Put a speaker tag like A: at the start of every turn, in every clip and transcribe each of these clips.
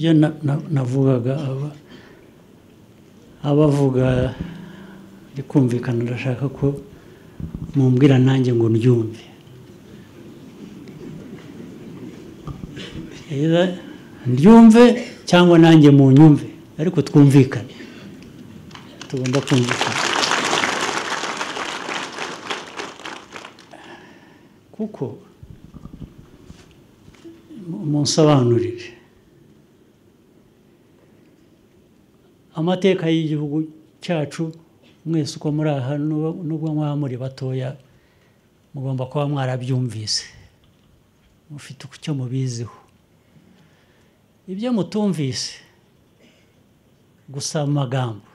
A: Ibyo navugaga abavuga rikumvikana, ndashaka ko mumbwira nanjye ngo ndyumve. Ndyumve cyangwa nanjye munyumve, ariko twumvikane, tugomba kumvikana, kuko munsobanurire amateka y'igihugu cyacu. Mwese uko muri aha, nubwo mwaba muri batoya, mugomba kuba mwarabyumvise, mufite icyo mubiziho. Ibyo mutumvise gusa amagambo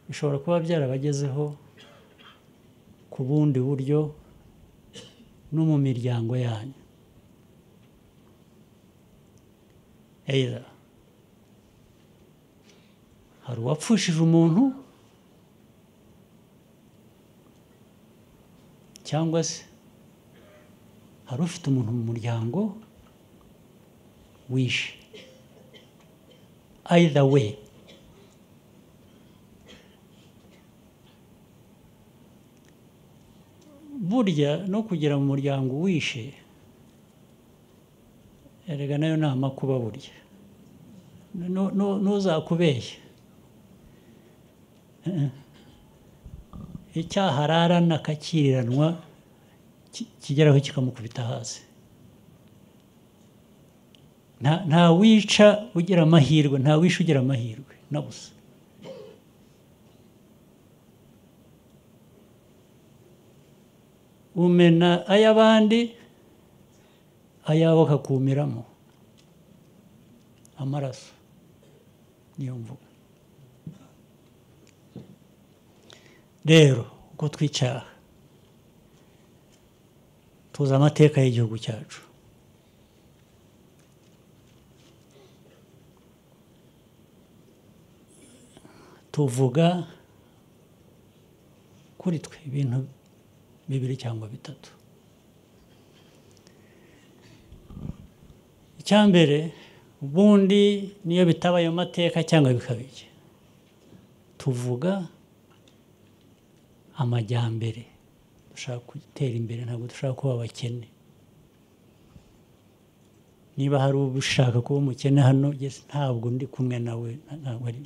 A: bishobora kuba byarabagezeho ku bundi buryo no mu miryango yanyu. Either hari uwapfushije umuntu, cyangwa se hari ufite umuntu mu muryango wishe. Either way, burya no kugira mu muryango wishe, erega nayo ni amakuba burya. Ntuzakubeshye, icyaha ararana akakiriranwa kigeraho kikamukubita hasi. Nta wica ugira amahirwe, nta wisha ugira amahirwe na busa. Umena ay'abandi, ayawe akakumiramo amaraso. Niyo mvuga rero, uko twicara tuzi amateka y'igihugu cyacu. Tuvuga kuri twe ibintu bibiri cyangwa bitatu. Icyambere, ubundi niyo bitaba ayo mateka cyangwa bikabije, tuvuga amajyambere. Dushaka gutera imbere, ntabwo dushaka kuba abakene. Niba hari ushaka kuba umukene hano, ntabwo ndi kumwe nawe, ntabwo ari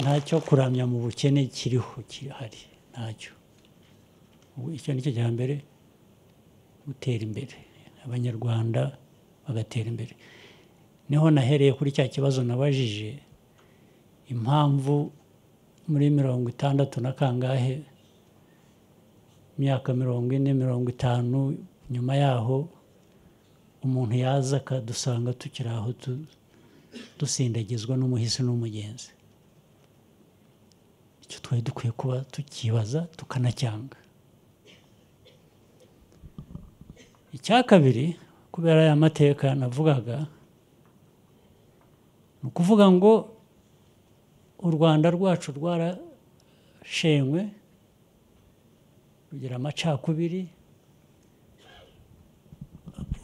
A: ntacyo kuramya mu bukene kiriho kirahari, ntacyo. Icyo nicyo cya mbere, gutera imbere, Abanyarwanda bagatera imbere. Niho nahereye kuri cya kibazo nabajije, impamvu muri 60 na kangahe, imyaka 40, 50 nyuma yaho, umuntu yaza akadusanga tukiri aho dusindagizwa n'umuhisi n'umugenzi. Icyo twari dukwiye kuba tukibaza tukanacyanga. Icya kabiri, kubera aya mateka navugaga, ni ukuvuga ngo u Rwanda rwacu rwarashenywe, rugira amacakubiri,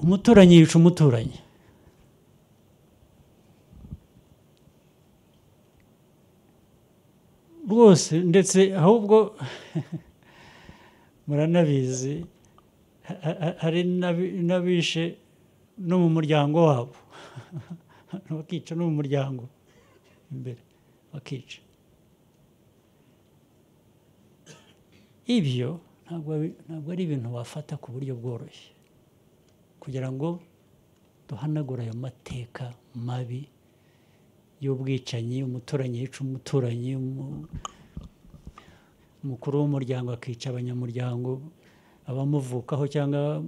A: umuturanyi yica umuturanyi. Rwose, ndetse ahubwo muranabizi, hari n'abishe no mu muryango wabo, bakica no mu muryango imbere, bakica. Ibyo ntabwo ari ibintu wafata ku buryo bworoshye kugira ngo duhanagure ayo mateka mabi y'ubwicanyi, umuturanyi yica umuturanyi, umukuru w'umuryango akica abanyamuryango abamuvukaho cyangwa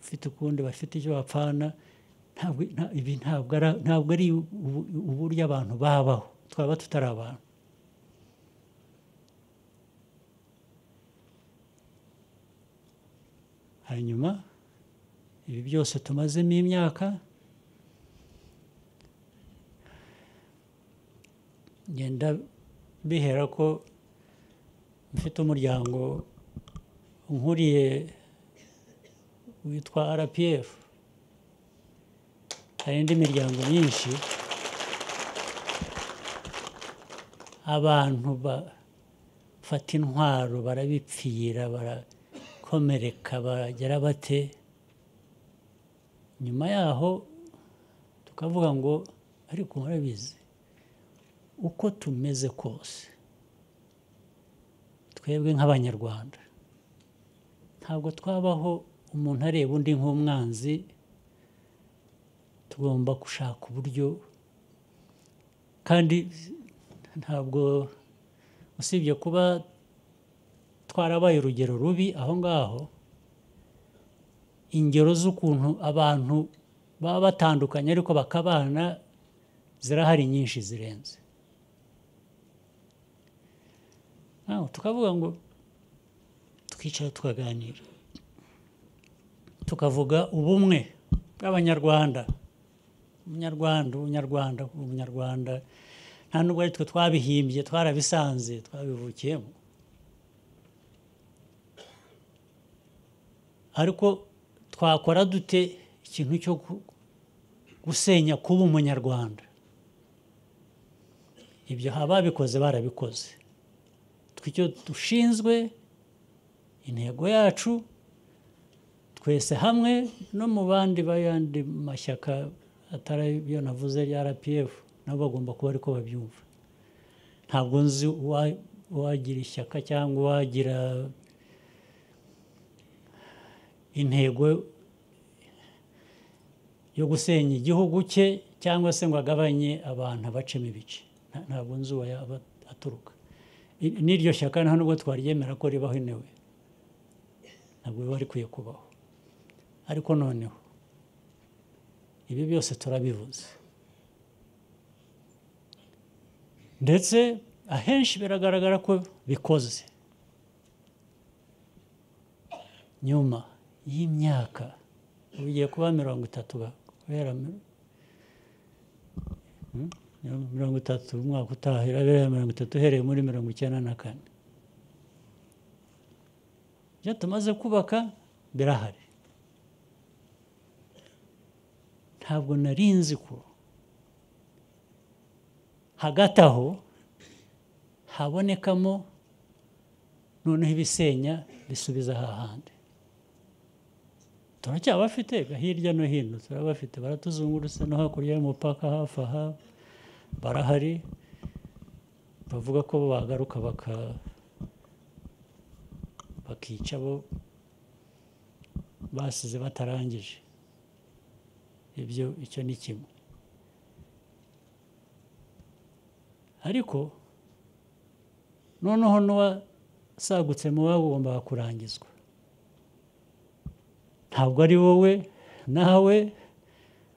A: ufite ukundi bafite icyo bapfana. Ibi ntabwo ari uburyo abantu babaho, twaba tutari abantu. Hanyuma ibi byose tumazemo imyaka, ngenda bihera ko mfite umuryango nkuriye witwa RPF, hari indi miryango myinshi. Abantu bafata intwaro barabipfira, barakomereka, baragera bate. Nyuma yaho tukavuga ngo ariko murabizi uko tumeze kose twebwe nk'Abanyarwanda ntabwo twabaho umuntu areba undi nk'umwanzi. Tugomba gushaka uburyo, kandi ntabwo usibye kuba twarabaye urugero rubi aho ngaho, ingero z'ukuntu abantu baba batandukanye ariko bakabana zirahari nyinshi zirenze. Tukavuga ngo twicara tukaganira, tukavuga ubumwe bw'Abanyarwanda, Umunyarwanda, Umunyarwanda, Umunyarwanda. Nta nubwo ari twe twabihimbye, twarabisanze, twabivukiyemo. Ariko twakora dute ikintu cyo gusenya kuba Umunyarwanda? Ibyo ababikoze barabikoze. Icyo dushinzwe, intego yacu twese hamwe no mu bandi bayandi mashyaka atari ibyo navuze ya RPF, nabo bagomba kuba ariko babyumva. Ntabwo nzi uwagira ishyaka cyangwa uwagira intego yo gusenya igihugu cye cyangwa se ngo agabanye abantu abacemo ibice. Ntabwo nzi uwo aturuka. N'iryo shyaka nta nubwo twaryemera ko ribaho inewe, ntabwo biba rikwiye kubaho. Ariko noneho ibi byose turabivuze, ndetse ahenshi biragaragara ko bikoze. Nyuma y'imyaka ugiye kuba 30, kubera 30 umwaka utaha irabera 30 uhereye muri 94, ibyo tumaze kubaka birahari. Ntabwo narinzi ko hagati aho habonekamo noneho ibisenya bisubiza hahandi. Turacyabafite hirya no hino, turabafite, baratuzungurutse no hakurya y'umupaka hafi aha barahari, bavuga ko bagaruka bakica bo basize batarangije. Ibyo icyo ni kimwe. Ariko noneho n'uwasagutse mu babo ugomba kurangizwa. Ntabwo ari wowe nawe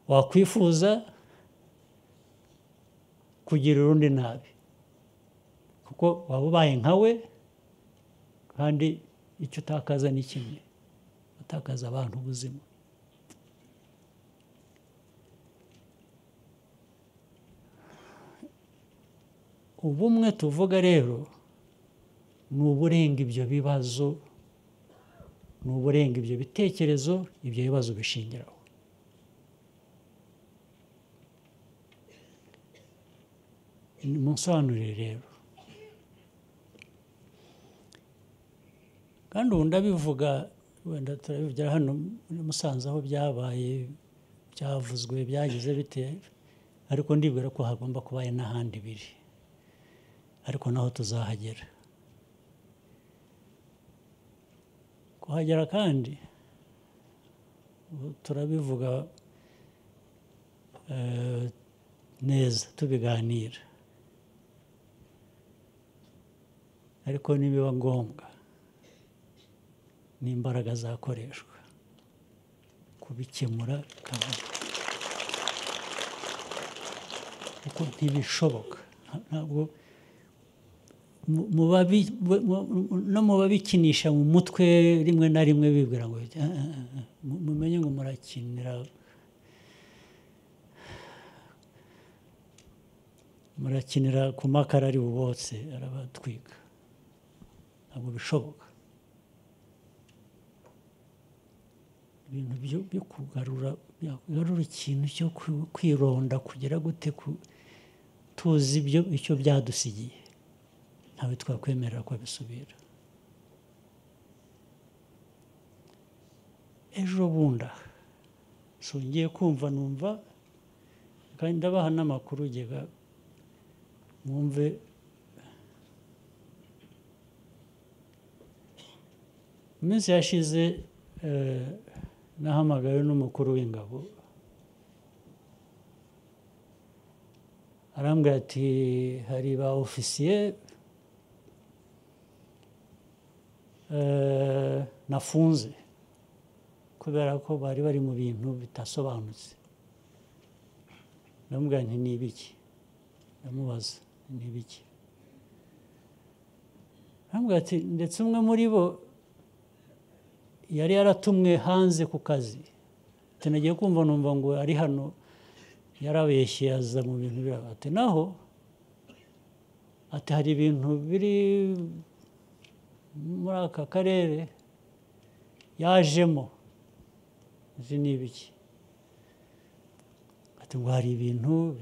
A: wakwifuza kugira urundi nabi, kuko waba ubaye nkawe, kandi icyo utakaza ni kimwe, utakaza abantu ubuzima. Ubumwe tuvuga rero ni uburenga ibyo bibazo, ni uburenga ibyo bitekerezo, ibyo bibazo bishingiraho. Munsobanurire rero, kandi ubu ndabivuga, wenda turabivugira hano muri Musanze aho byabaye, byavuzwe, byagize bite, ariko ndibwira ko hagomba kuba n'ahandi biri, ariko naho tuzahagera. Kuhagera kandi turabivuga neza, tubiganira, ariko nibiba ngombwa n'imbaraga zakoreshwa kubikemura, kuko ntibishoboka. Ntabwo no mu babikinisha mu mutwe rimwe na rimwe bibwira ngo mumenye ngo murakinira ku makara ari bubotse arabatwika. Ntabwo bishoboka. Ibintu byo kugarura ikintu cyo kwironda kugira gute tuzi ibyo icyo byadusigiye, ntawe twakwemerera ko bisubira. Ejo bunda so ngiye kumva numva kandi ndabaha n'amakuru gega mwumve. Iminsi yashize nahamagawe n'umukuru w'ingabo, arambwira ati hari ba ofisiye nafunze kubera ko bari bari mu bintu bitasobanutse. Ndamubwira nti ni ibiki? Ndamubaza ni ibiki? Arambwira ati ndetse umwe muri bo yari yaratumwe hanze ku kazi, ati nagiye kumva numva ngo ari hano yarabeshye aza mu bintu biraba. Ati naho ati hari ibintu biri muri aka karere yajemo, izi ni ibiki? Ati ngo hari ibintu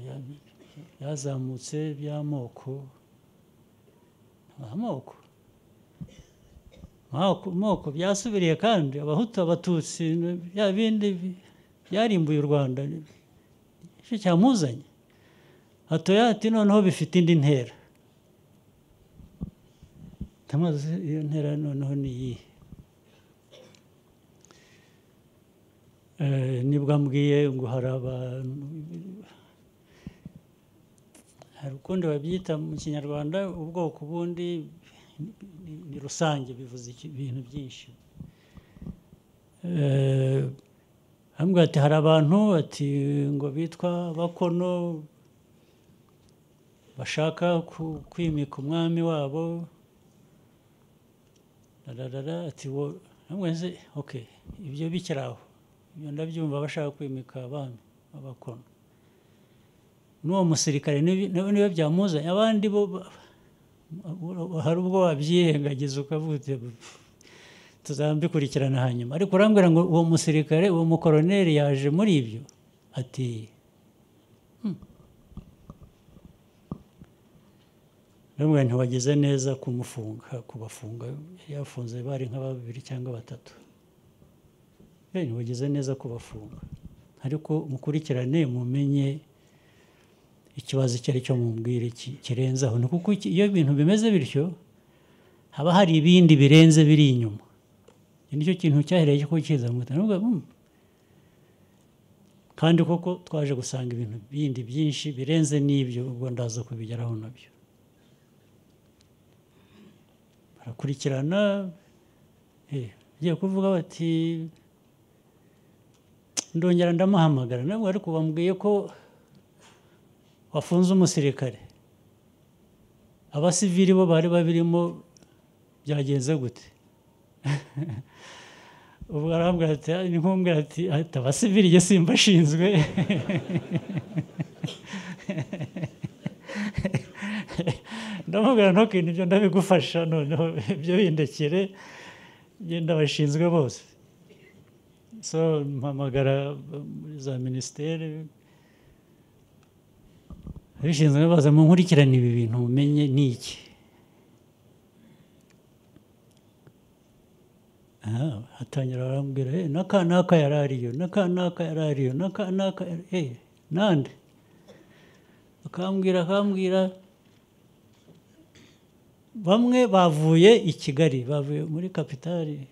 A: byazamutse by'amoko. Amoko moko byasubiriye kandi abahutu abatutsi bya bindi byarimbuye u Rwanda, icyo cyamuzanye. Atoya ati noneho bifite indi ntera. Tamaze iyo ntera noneho ni iyihe? Nibwo ambwiye ngo hari abantu, hari ukundi babyita mu Kinyarwanda, ubwoko bundi ni rusange bivuze ibintu byinshi. Ambwira ati hari abantu ati ngo bitwa Bakono bashaka kwimika umwami wabo, ati nze okay ibyo bikiraho, ibyo ndabyumva bashaka kwimika abami b'Abakono. N'uwo musirikare niwe byamuzanye, abandi bo hari ubwo wabyirengagiza ukavuga tuzambikurikirana hanyuma. Ariko urambwira ngo uwo musirikare, uwo mukoroneri yaje muri ibyo, ati ndamubwira ntiwagize neza kumufunga, kubafunga. Yafunze bari nka babiri cyangwa batatu. Ntiwagize neza kubafunga, ariko mukurikirane mumenye ikibazo icyo ari cyo, mumbwire kirenze aho. Kuko iyo ibintu bimeze bityo haba hari ibindi birenze biri inyuma. Nicyo kintu cyahereye ko kiza kandi koko twaje gusanga ibintu bindi byinshi birenze n'ibyo, ubwo ndaza kubigeraho nabyo. Barakurikirana, ngiye kuvuga bati ndongera ndamuhamagara, nabwo ariko bambwiye ko wafunze umusirikare, abasivili bo bari babirimo byagenze gute? Ubwo arambwira ati ni nkumbwira ati abasivili je simbashinzwe. Ndamubwira ntokintu ibyo ndabigufasha, noneho ibyo bindekere genda bashinzwe bose. So mpamagara muri za ministere abishinzwe baza mu nkurikirane ibi bintu mumenye ni iki. Hatangira barambwira naka naka yarariyo, naka naka yarariyo, naka naka nande akambwira bamwe bavuye i Kigali, bavuye muri kapitali,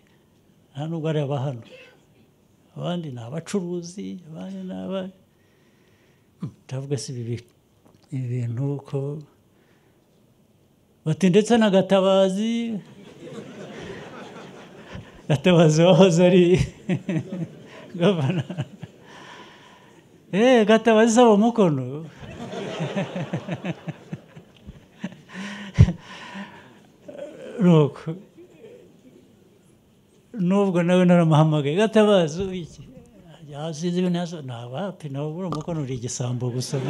A: nta nubwo ari aba hano, abandi ni abacuruzi, abandi ni aba ndavuga si ibi ibintu ko bati ndetse na Gatabazi, Gatabazi wahoze ari gavana, Gatabazi saba umukono. Nuko nubwo nawe naramuhamagaye, Gatabazi iki yasinze ibintu yaso nta wapi, nawe ubura umukono uri igisambo gusa.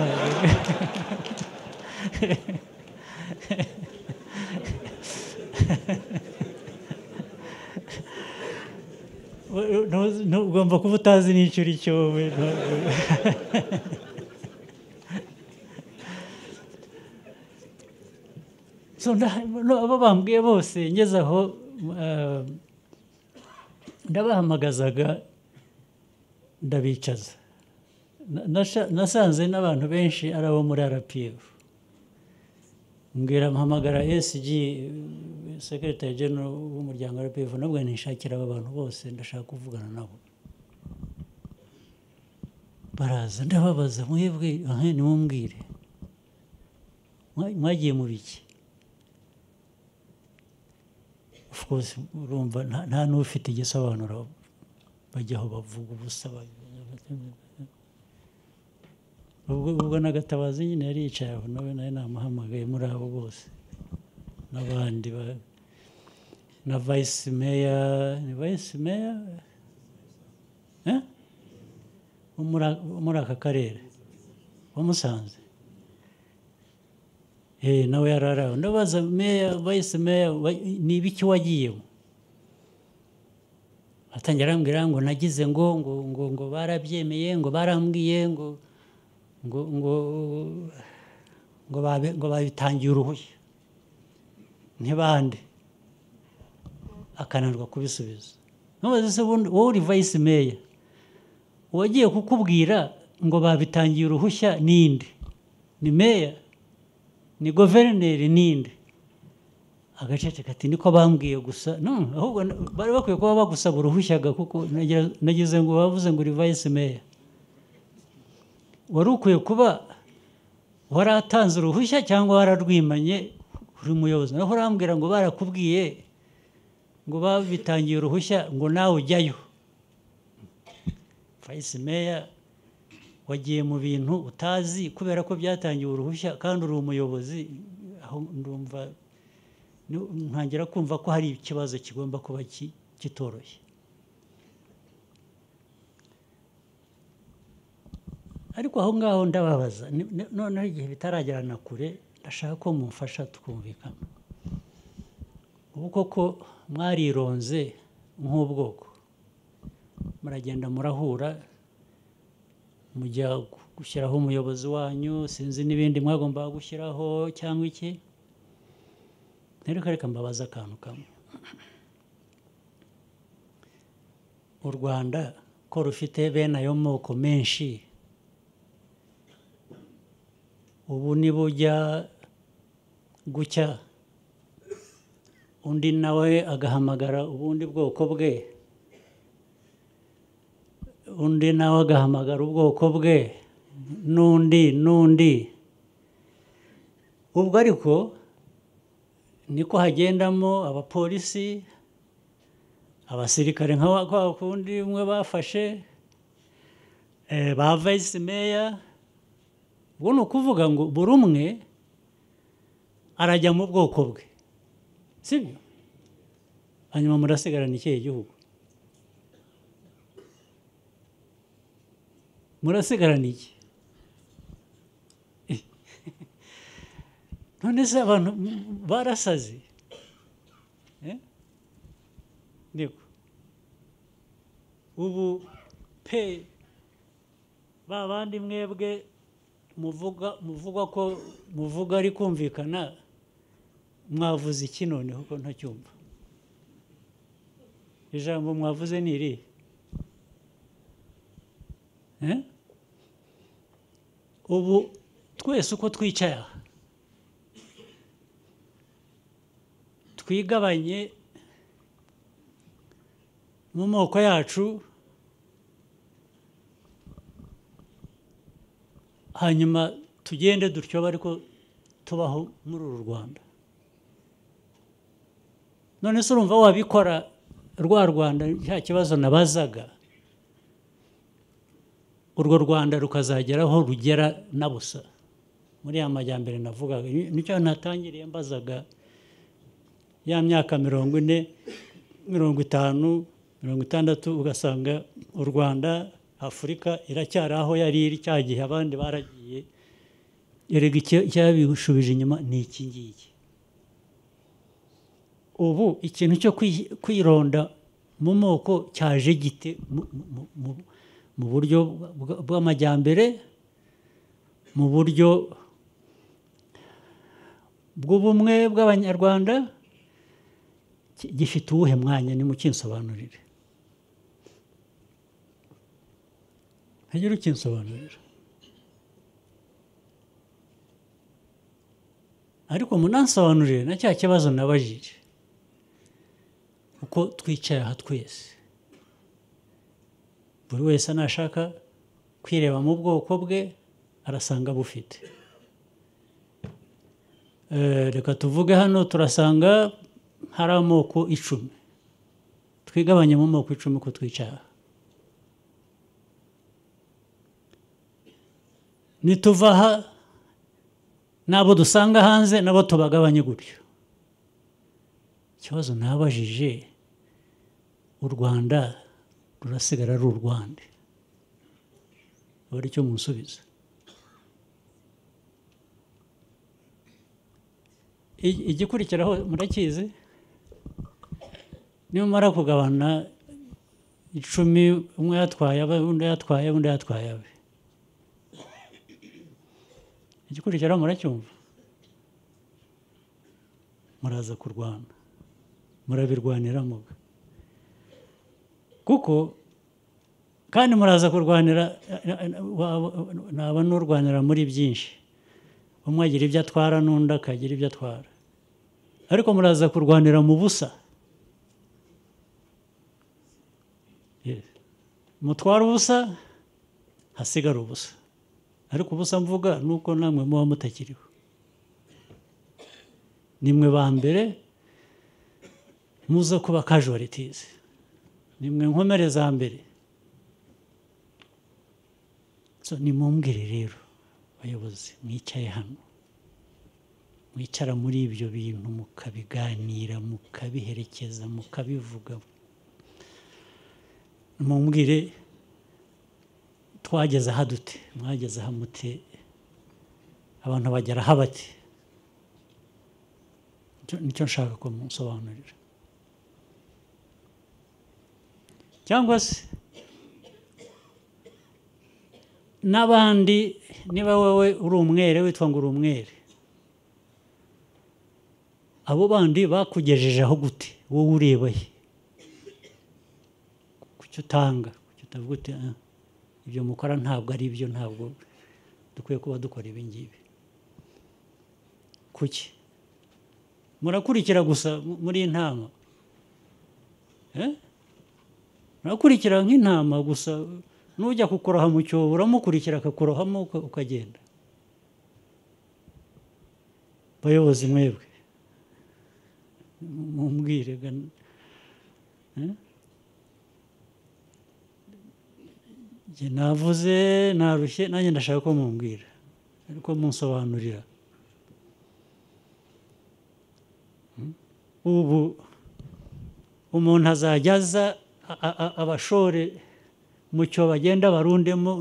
A: Ugomba kuba utazi n'icyo uri cyo. So abo bambwiye bose ngeze aho ndabahamagazaga ndabicaza. Nasanze n'abantu benshi ari abo muri RPF. Mbwira mpamagara SG, Secretary General w'umuryango RPF, nabwo nishakira aba bantu bose ndashaka kuvugana nabo. Baraza ndababaza, mwebwe nimumbwire mwagiye mu biki? Of course urumva nta n'ufite igisobanuro, bajyaho bavuga ubusa. Ubwo nagatabazi nyine yari yicaye aho, nawe nawe namuhamagaye muri abo bose n'abandi na vice mayor, ni vice mayor muri aka karere wa Musanze, nawe yari aho. Ndabaza mayor, vice mayor, ni ibiki wagiyemo? Atangira arambwira ngo nagize ngo ngo ngo ngo barabyemeye, ngo barambwiye ngo ngo ngo ngo babe ngo babitangiye uruhushya ntibande, akananirwa kubisubiza. Ntubaze se wowe uri vice mayor, uwagiye kukubwira ngo babitangiye uruhushya ninde? Ni mayor? Ni guverineri? Ninde? Agaceceka ati niko bambwiye gusa. No, ahubwo bari bakwiye kuba bagusaba uruhushya kuko nagize ngo bavuze ngo uri vice mayor, wari ukwiye kuba waratanze uruhushya cyangwa wararwimanye uri muyobozi. Naho urambwira ngo barakubwiye ngo babitangiye uruhushya ngo nawe ujyayo. Vice mayor wagiye mu bintu utazi kubera ko byatangiye uruhushya kandi uri umuyobozi. Aho ndumva ntangira kumva ko hari ikibazo kigomba kuba kitoroshye. Ariko aho ngaho ndababaza, noneho igihe bitaragerana kure, ndashaka ko mumfasha tukumvikana. Ubu koko mwarironze nk'ubwoko, muragenda murahura, mujya gushyiraho umuyobozi wanyu, sinzi n'ibindi mwagomba gushyiraho cyangwa iki. Reka mbabaza akantu kamwe. U Rwanda ko rufite bene ayo moko menshi, ubu nibujya gucya undi nawe agahamagara ubundi bwoko bwe, undi nawe agahamagara ubwoko bwe, n'undi n'undi. Ubwo ariko niko hagendamo abapolisi, abasirikare nka kwa kundi umwe bafashe, ba vice mayor. Ubwo ni ukuvuga ngo buri umwe arajya mu bwoko bwe, sibyo? Hanyuma murasigarana ikihe gihugu? Murasigarana iki? None se abantu barasaze? Niko ubu pe ba bandi mwebwe muvuga ko muvuga ari kumvikana, mwavuze iki noneho ko ntacyumva? Ijambo mwavuze ni iri? Ubu twese uko twicaye twigabanye mu moko yacu, hanyuma tugende dutyo ariko tubaho muri uru Rwanda. None se urumva wabikora rwa Rwanda cya kibazo nabazaga, urwo Rwanda rukazageraho rugera na busa muri ya majyambere navugaga? Nicyo natangiriye mbazaga ya myaka 40, 50, 60, ugasanga u Rwanda, Afurika iracyari aho yari iri cya gihe abandi baragiye. Erega icyabishubije inyuma ni iki ngiki. Ubu ikintu cyo kwironda Mu moko cyaje gite mu buryo bw'amajyambere, mu buryo bw'ubumwe bw'Abanyarwanda, gifite uwuhe mwanya? Nimukinsobanurire, hagire ukinsobanurira. Ariko munansobanurire na cya kibazo nabajije, uko twicaye aha twese, buri wese nashaka kwireba mu bwoko bwe arasanga bufite. Reka tuvuge hano turasanga hari amoko 10, twigabanye mu moko 10 ko twicaye aha. Nituva aha n'abo dusanga hanze nabo tubagabanye gutyo. Ikibazo nabajije, u Rwanda rurasigara ari u Rwanda? Bari cyo munsubiza. Igikurikiraho murakizi, nimara kugabana 10, umwe yatwaye abe, undi yatwaye, undi yatwaye abe, igikurikiraho muracyumva, muraza kurwana, murabirwanira muga. Kuko kandi muraza kurwanira, naba n'urwanira muri byinshi, umwe agira ibyo atwara n'undi akagira ibyo atwara, ariko muraza kurwanira mu busa. Mutwara ubusa, hasigara ubusa. Ariko ubusa mvuga nuko namwe muba mutakiriho, nimwe ba mbere muza kuba casualties, nimwe nkomere za mbere. So nimumbwire rero bayobozi mwicaye hano, mwicara muri ibyo bintu mukabiganira, mukabiherekeza, mukabivuga, mumbwire twageze aha dute, mwageze aha mute, abantu bagera aha bate? Nicyo nshaka ko munsobanurira. Cyangwa se n'abandi, niba wowe uri umwere witwa ngo uri umwere, abo bandi bakugejeje aho gute? Wowe ureba he? Kuki utanga? Kuki utavuga uti ibyo mukora ntabwo ari byo, ntabwo dukwiye kuba dukora ibi ngibi? Kuki murakurikira gusa muri intama? Murakurikira nk'intama gusa, nujya kukuroha mu cyobo uramukurikira akakurohamo ukagenda. Bayobozi mwebwe mumbwire, njye navuze narushye, nanjye ndashaka ko mumbwira, ariko munsobanurira. Ubu umuntu azajya aza abashore mu cyo bagenda barundemo,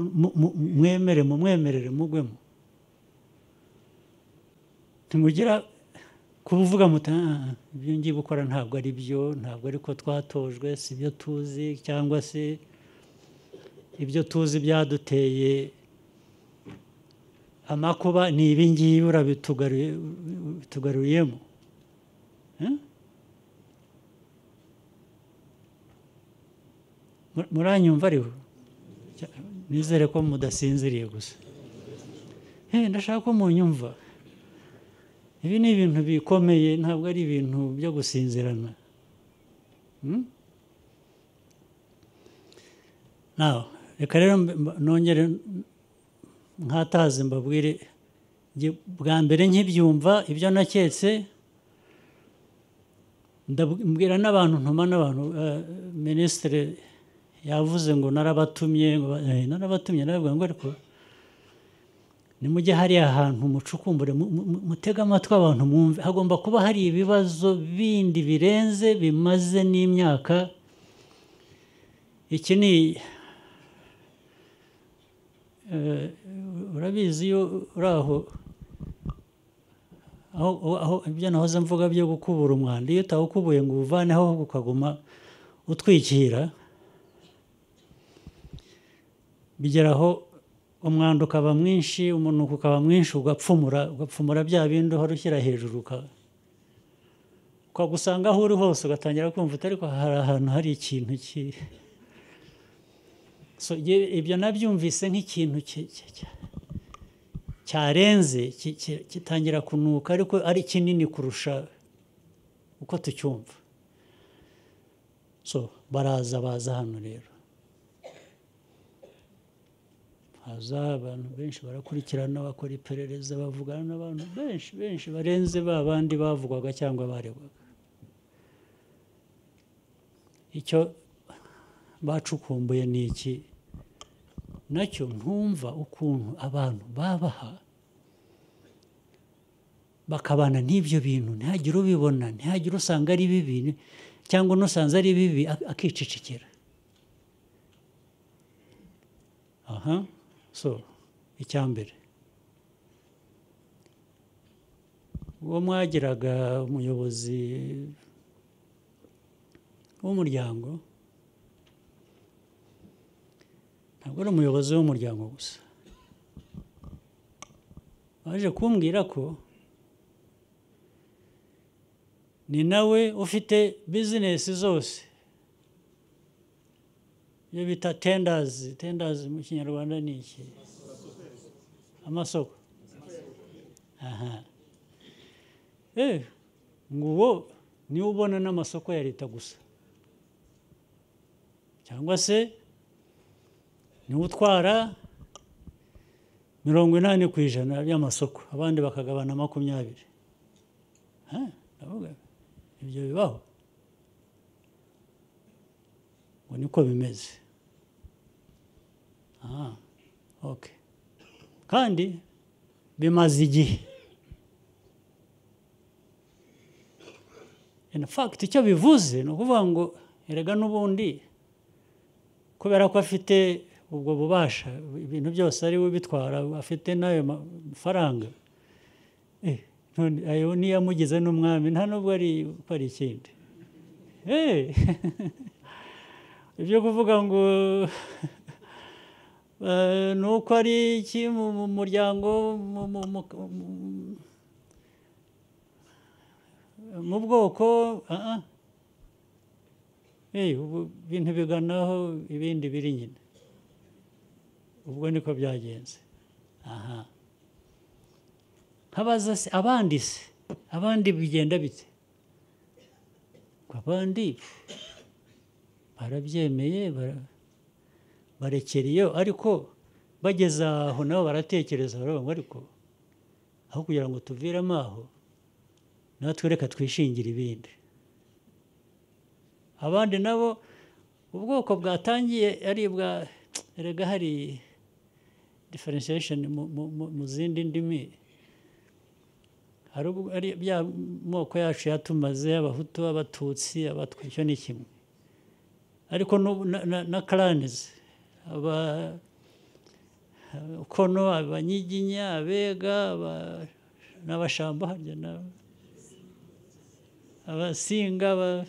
A: mwemere mumwemerere mugwemo? Ntimugira kuvuga muti ibyo ngiye gukora ntabwo ari byo, ntabwo ariko twatojwe, si byo tuzi, cyangwa se ibyo tuzi byaduteye amakuba ni ibi ngibi, urabitugaruriyemo. Muranyumva ariho? Nizere ko mudasinziriye gusa. Ndashaka ko munyumva. Ibi ni ibintu bikomeye, ntabwo ari ibintu byo gusinzirana. Naho reka rero nongere nkataze mbabwire, bwa mbere nkibyumva ibyo naketse, ndabwira n'abantu, ntuma n'abantu. Minisitiri yavuze ngo narabatumye, narabatumye, naravuga ngo ariko nimujye hariya ahantu mucukumbure, mutege amatwi abantu mwumve, hagomba kuba hari ibibazo bindi birenze bimaze n'imyaka. Iki ni urabizi iyo uri aho aho ibyo nahoze mvuga byo gukubura umwanda, iyo utawukubuye ngo uvaneho ukaguma utwikira, bigeraho umwanda ukaba mwinshi, umunuko ukaba mwinshi, ugapfumura bya bindi uhora ushyira hejuru, ukagusanga aho uri hose ugatangira kumva utari ko hari ahantu hari ikintu ki. So ibyo nabyumvise nk'ikintu cyarenze, kitangira kunuka, ariko ari kinini kurusha uko tucyumva. So baraza baza hano rero, haza abantu benshi barakurikirana, bakora iperereza, bavugana n'abantu benshi benshi barenze ba bandi bavugwaga cyangwa baregwaga. Icyo bacukumbuye ni iki nacyo ntumva ukuntu abantu babaha bakabana n'ibyo bintu, ntihagire ubibona, ntihagire usanga ari bibi, cyangwa unusanze ari bibi akicecekera. Aha, so icyambere, uwo mwagiraga umuyobozi w'umuryango ntabwo ari umuyobozi w'umuryango gusa. Baje kumbwira ko ni nawe ufite bizinesi zose, iyo bita tenders. Tenders mu Kinyarwanda ni iki? Amasoko. Aha, nguwo niwe ubona n'amasoko ya leta gusa, cyangwa se niwe utwara 80% y'amasoko, abandi bakagabana 20. Ndavuga ibyo bibaho, ngo niko bimeze. Okay. Kandi bimaze igihe. In fact icyo bivuze ni ukuvuga ngo erega n'ubundi kubera ko afite ubwo bubasha, ibintu byose ari we bitwara, afite n'ayo mafaranga, ayo niyamugize n'umwami, nta nubwo ari ko ari ikindi. Ibyo kuvuga ngo nuko ari iki mu muryango, mu bwoko, ibintu biganaho ibindi biri nyine. Ubwo niko byagenze. Aha, nkabaza se abandi, se abandi bigenda bite? Abandi barabyemeye, barekera iyo, ariko bageze aho nabo baratekereza, baravuga ngo ariko aho kugira ngo tuviremo aho, natwe reka twishingire ibindi. Abandi nabo ubwoko bwatangiye ari bwa, erega hari differentiation mu zindi ndimi, hari bya moko yacu yatumaze, Abahutu, Abatutsi, Abatwa, icyo ni kimwe. Ariko na clans, Abakono, Abanyiginya, Abega, n'Abashamba, Abasinga,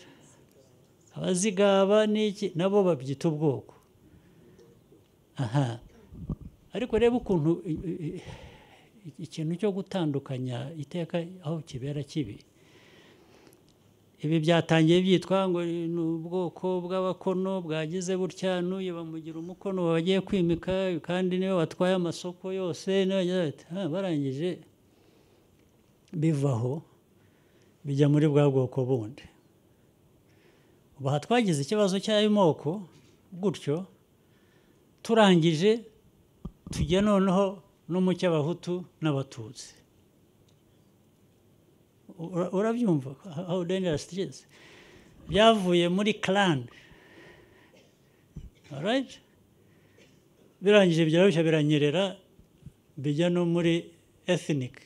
A: Abazigaba n'iki, nabo babyita ubwoko. Aha, ariko reba ukuntu ikintu cyo gutandukanya iteka aho kibera kibi. Ibi byatangiye byitwa ngo ni ubwoko bw'Abakono bwagize butya, n'uyu bamugira umukono bagiye kwimika, kandi niwe watwaye amasoko yose, barangije bivaho bijya muri bwa bwoko bundi. Ubu aha twagize ikibazo cy'ayo moko gutyo, turangije tujya noneho no mu cy'Abahutu n'Abatutsi. Urabyumva how dangerous it is. Byavuye muri clan, all right, birangije byarusha biranyerera bijya no muri ethnic.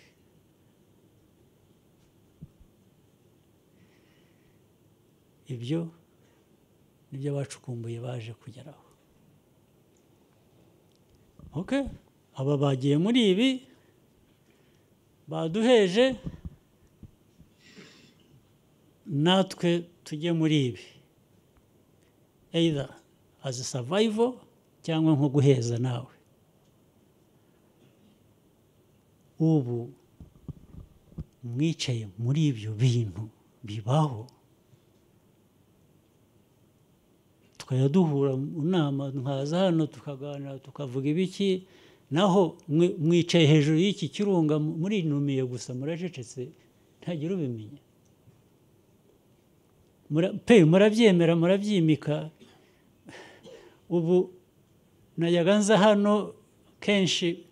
A: Ibyo nibyo bacukumbuye baje kugeraho. Okay, aba bagiye muri ibi baduheje, natwe tujye muri ibi. Either as a survival cyangwa nko guheza nawe. Ubu mwicaye muri ibyo bintu bibaho, tukajya duhura mu nama, nkaza hano tukaganira tukavuga ibiki, naho mwicaye hejuru y'iki kirunga murinumiye gusa, muracecetse ntagira ubimenya. Pe murabyemera, murabyimika. Ubu najyaga nza hano kenshi,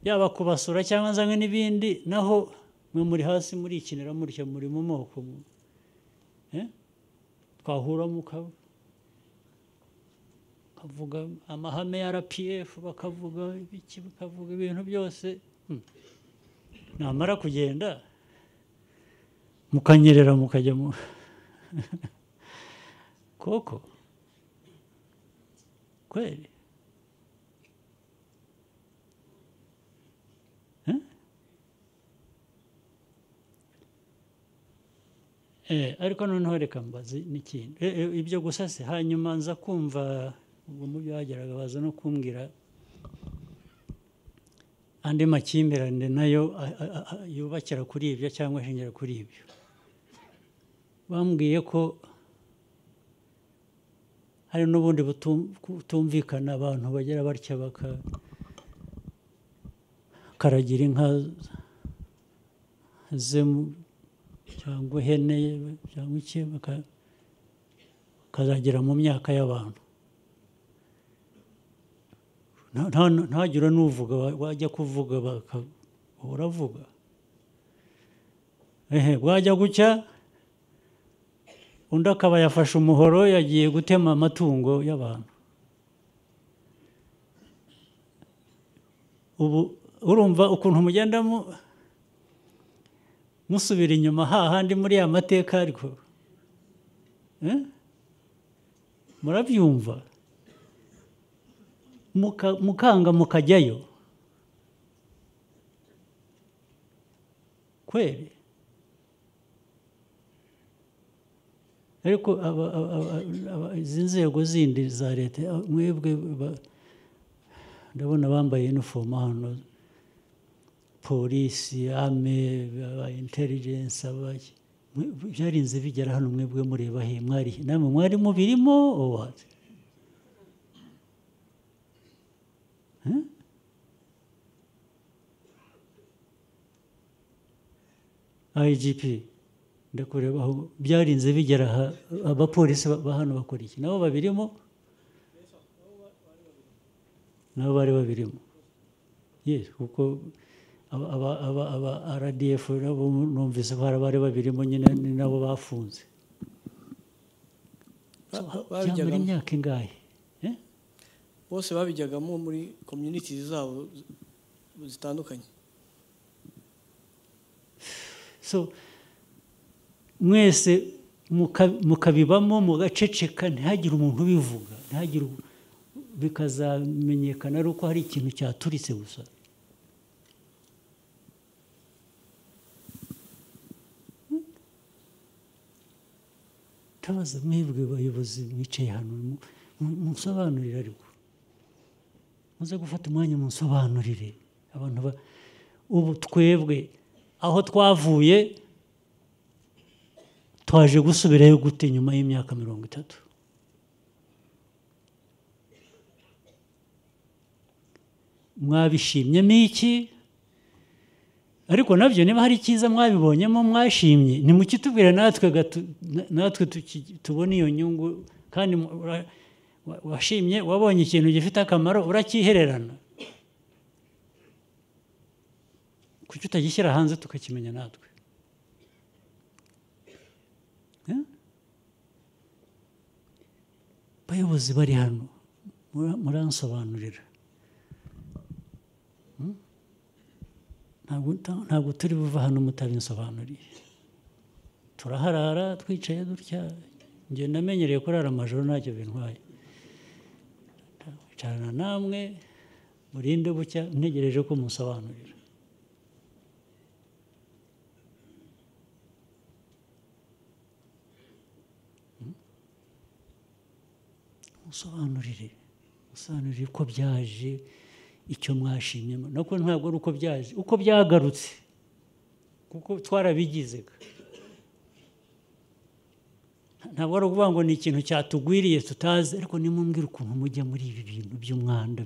A: yaba kubasura cyangwa nzanywe n'ibindi, naho mwe muri hasi murikinira mutya, muri mu moko, twahura mukavuga amahame ya RPF, bakavuga ibiki, bakavuga ibintu byose. Namara kugenda mukanyerera mukajya mu koko kweli. Ariko noneho reka mbaze n'ikindi, ibyo gusa se. Hanyuma nza kumva ubwo mu byageraga baza no kumbwira andi makimbirane nayo yubakira kuri ibyo cyangwa ashingira kuri ibyo. Bambwiye ko hari n'ubundi butumvikana, abantu bagera batya bakaragira inka ze cyangwa ihene cyangwa iki, bakazagera mu myaka y'abantu, ntagira n'uvuga, wajya kuvuga uravuga, bwajya gucya undi akaba yafashe umuhoro yagiye gutema amatungo y'abantu. Ubu urumva ukuntu mugenda musubira inyuma hahandi muri ya mateka, ariko murabyumva, mukanga mukajyayo kweli. Ariko izi nzego zindi za leta, mwebwe ndabona bambaye uniform hano, polisi, ame, intelligence, abaki, byarinze bigera hano mwebwe mureba he mwari namwe mwari mubirimo or what? IGP ndakureba aho byarinze bigera aha, abapolisi ba hano bakora iki? Nabo babirimo, nabo bari babirimo. Yes, kuko aba RDF nabo numvise ko bari babirimo nyine, ni nabo bafunze. Muri imyaka ingahe?
B: Bose babijyagamo muri communities zabo zitandukanye.
A: So mwese mukabibamo mugaceceka, ntihagire umuntu ubivuga, ntihagire, bikazamenyekana ari uko hari ikintu cyaturitse gusa. Tabaza mwebwe bayobozi mwicaye hano, munsobanurire, ariko muze gufata umwanya munsobanurire abantu. Ubu twebwe aho twavuye twaje gusubirayo gute nyuma y'imyaka 30? Mwabishimyemo iki? Ariko nabyo niba hari icyiza mwabibonyemo mwashimye, nimukitubwire natwe tubone iyo nyungu. Kandi washimye, wabonye ikintu gifite akamaro, urakihererana, kuki utagishyira hanze tukakimenya natwe? Bayobozi bari hano muransobanurira, ntabwo turi buva hano mutabinsobanuriye. Turaharara twicaye dutya, njye namenyereye kurara amajoro ntacyo bintwaye, wicarana namwe murinde bucya ntegereje ko musobanurira. Musobanurire uko byaje, icyo mwashimyemo. Nako ntabwo ari uko byaje, uko byagarutse, kuko twarabigize. Ntabwo ari ukuvuga ngo ni ikintu cyatugwiriye tutazi, ariko nimumbwire ukuntu mujya muri ibi bintu by'umwanda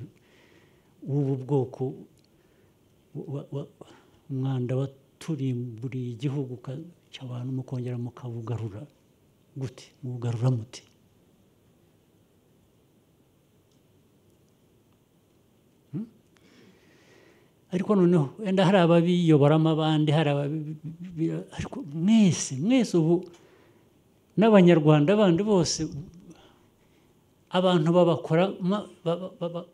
A: w'ubu bwoko, umwanda waturimburiye igihugu cy'abantu, mukongera mukawugarura gute? Muwugarura mute? Ariko noneho wenda hari ababiyoboramo abandi, hari ariko mwese ubu n'abanyarwanda bandi bose, abantu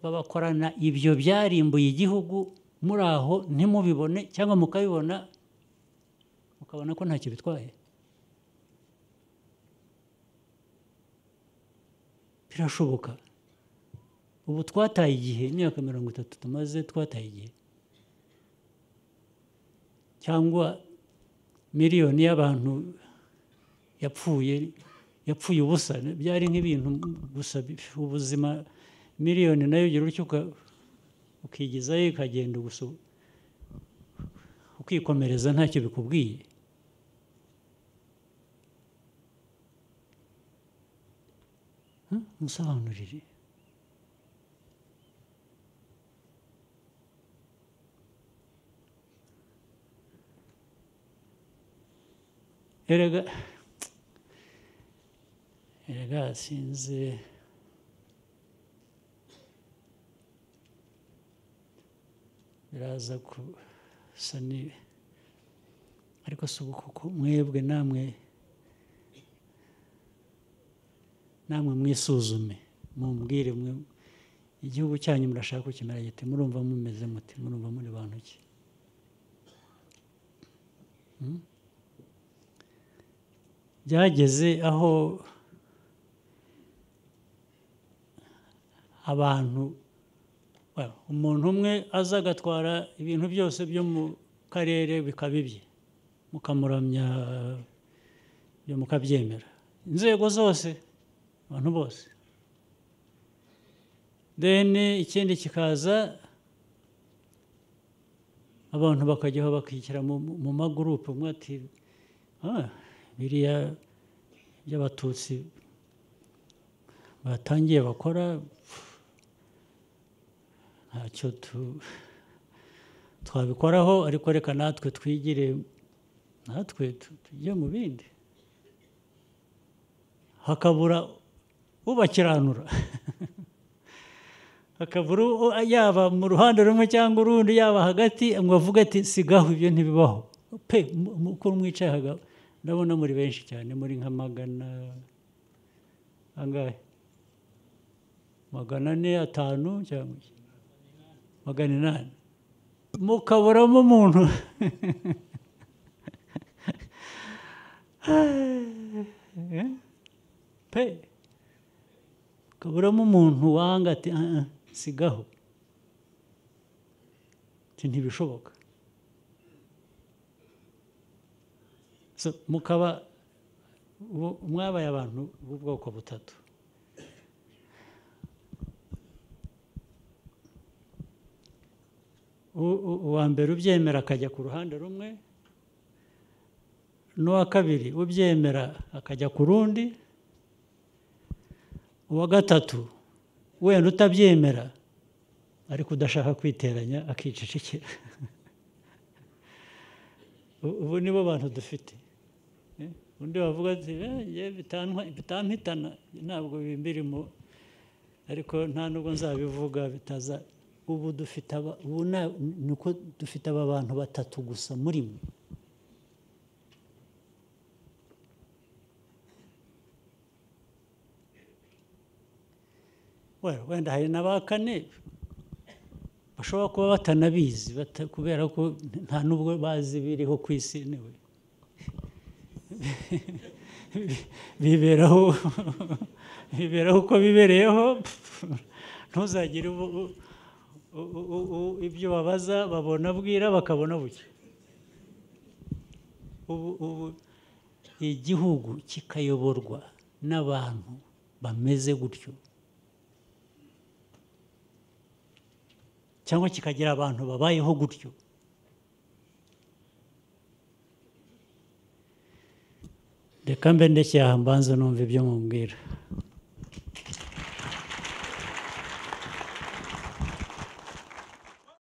A: babakorana ibyo byarimbuye igihugu, muri aho ntimubibone cyangwa mukabibona mukabona ko ntacyo bitwaye. Birashoboka. Ubu twataye igihe, imyaka 30 tumaze twataye igihe, cyangwa miliyoni y'abantu yapfuye ubusa. Byari nk'ibintu gusa, ubuzima miliyoni nayo ugira utyo ukigizayo ikagenda gusa, ukikomereza ntacyo bikubwiye. Musobanurire. Erega sinzi, biraza gusa ni, ariko si ubu kuko mwebwe namwe mwisuzume, mumbwire mwe igihugu cyanyu murashaka kukimera gite? Murumva mumeze muti? Murumva muri bantu ki? Byageze aho abantu, umuntu umwe aza agatwara ibintu byose byo mu karere bikaba ibye, mukamuramya, mukabyemera, inzego zose, abantu bose. Then ikindi kikaza, abantu bakajyaho bakishyira mu magurupe, umwe ati biriya by'abatutsi batangiye bakora ntacyo twabikoraho, ariko reka natwe twigire, natwe tujye mu bindi. Hakabura ubakiranura, hakabura yaba mu ruhande rumwe cyangwa urundi, yaba hagati, ngo avuge ati sigaho ibyo ntibibaho pe. Uko mwicaye hagati ndabona muri benshi cyane, muri nka 400 angahe, 400, 500 cyangwa 800, mukaburamo umuntu. Pe, mukaburamo umuntu wanga ati sigaho, ntibishoboka. So mukaba mwabaye abantu b'ubwoko butatu. Uwa mbere ubyemera akajya ku ruhande rumwe, n'uwa kabiri ubyemera akajya ku rundi, uwa gatatu wenda utabyemera ariko udashaka kwiteranya akicecekera. Ubu nibo bantu dufite. Undi bavuga ati bitampitana ntabwo bimbirimo, ariko nta nubwo nzabivuga bitaza. Ubu dufite ubu nuko dufite aba bantu batatu gusa muri mwe. Wenda hari n'aba kane bashobora kuba batanabizi, kubera ko nta nubwo bazi biriho ku isi, niwe biberaho uko bibereyeho. Ntuzagire ibyo babaza, babona bwira bakabona buke. Ubu igihugu kikayoborwa n'abantu bameze gutyo, Cyangwa kikagira abantu babayeho gutyo. Reka mbe ndekeye aha, mbanze numva ibyo mumbwira.